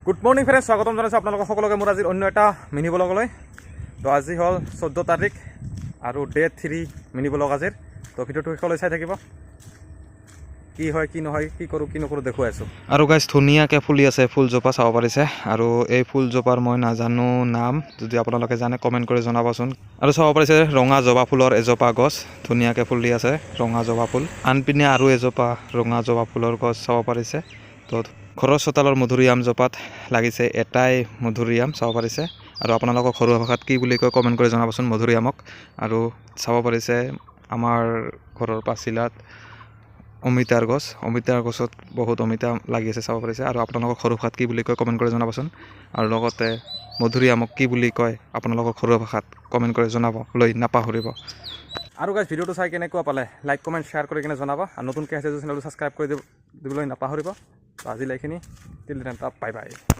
Good morning friends, স্বাগতম জনাইছোঁ আপোনালোকক সকলোকে মোৰ আজিৰ অন্য এটা মিনি ব্লগলৈ। তো আজি হ'ল 14 তাৰিখ আৰু ডে 3 মিনি ব্লগ আজিৰ। তো ভিডিঅ'টো শেষলৈ চাই থাকিব, কি হয় কি নহয়, কি কৰোঁ কি নকৰোঁ দেখুৱাই আছোঁ। আৰু গাইজ, ধুনীয়াকৈ ফুলি আছে ফুলজোপা, চাব পাৰিছে। আৰু এই ফুলজোপাৰ মই নাজানো নাম, যদি আপোনালোকে জানে কমেণ্ট কৰি জনাবচোন। আৰু চাব পাৰিছে, ৰঙা জবা ফুলৰ এজোপা গছ ধুনীয়াকৈ ফুলি আছে, ৰঙা জবা ফুল। আনপিনে আৰু এজোপা ৰঙা জবা ফুলৰ গছ চাব পাৰিছে। তো ঘৰৰ চোতালৰ মধুৰিআম জোপাত লাগিছে এটাই মধুৰিআম, চাব পাৰিছে। আৰু আপোনালোকৰ ঘৰুৱা ভাষাত কি বুলি কয় কমেণ্ট কৰি জনাবচোন মধুৰিআমক। আৰু চাব পাৰিছে, আমাৰ ঘৰৰ পাচিলাত অমিতাৰ গছ, অমিতাৰ গছত বহুত অমিতা লাগি আছে, চাব পাৰিছে। আৰু আপোনালোকৰ ঘৰুৱা ভাষাত কি বুলি কয় কমেণ্ট কৰি জনাবচোন। আৰু লগতে মধুৰিআমক কি বুলি কয় আপোনালোকৰ ঘৰুৱা ভাষাত কমেণ্ট কৰি জনাবলৈ নাপাহৰিব। আৰু গাইজ, ভিডিঅ'টো চাই কেনেকুৱা পালে লাইক, কমেণ্ট, শ্বেয়াৰ কৰি কিনে জনাব। আৰু নতুনকৈ আহিছে যদি চেনেলটো ছাবস্ক্ৰাইব কৰি দিবলৈ নাপাহৰিব। তো আজিলৈ এইখিনি, till then, bye bye.